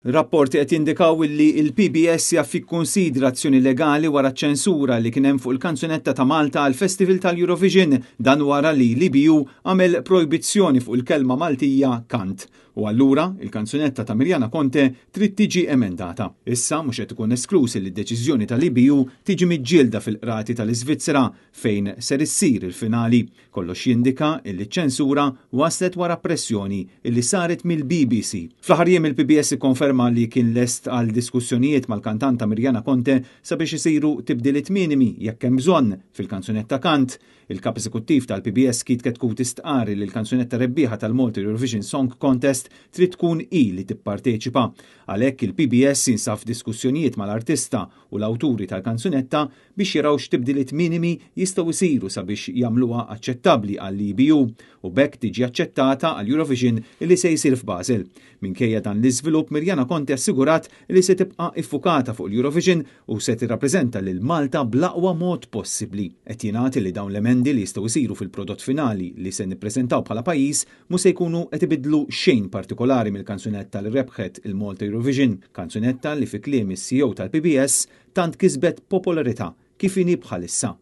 Rapporti qed jindikaw li l-PBS jaf jikkunsidra azzjoni legali wara ċensura li kien hemm fuq il-kanzunetta ta' Malta għal Festival tal-Eurovision, dan wara li l-EBU għamel projbizzjoni fuq il-kelma Maltija "kant". U allura il-kanzunetta ta' Mirjana Conte trid tiġi emendata. Issa mhux qed ikun esklus li d-deċiżjoni tal-EBU tiġi miġġielda fil-qrati tal-Iżvizzera fejn ser issir il-finali. Kollox jindika li ċ-ċensura waslet wara pressjoni illi saret mill-BBC. Fl-aħħar jiem il-PBS ikkonferma li kien lest għal diskussjonijiet mal-kantanta Mirjana Conte sabiex isiru tibdiliet minimi jekk hemm bżonn fil-kanzunetta "Kant". Il-kap eżekuttiv tal-PBS Keith Chetcuti stqarr li l-kanzunetta rebbieħa tal-Malta Eurovision Song Contest trid tkun i li tipparteċipa. Għalhekk il-PBS jinsab f'diskussjonijiet mal-artista u l-awturi tal-kanzunetta biex jaraw x'tibdiliet minimi jistgħu jsiru sabiex jagħmluha aċċettabbli għall-EBU u b'hekk tiġi aċċettata għall Eurovision li se jsir f'Basel. Minkejja dan l-iżvilupp, Mirjana Conte assigurat li se tibqa' iffukata fuq l-Eurovision u se tirrappreżenta lil Malta bl-aqwa mod possibbli. Qed jingħati li dawn l-emendi li jistgħu jsiru fil-prodott finali li se nippreżentaw bħala pajjiż mhux se jkunu qed ibidlu xejn partikolari mill-kanzunetta li rebħet il-Malta Eurovision, kanzunetta li fi kliem is-CEO tal-PBS tant kisbet popolarità kif inhi bħalissa.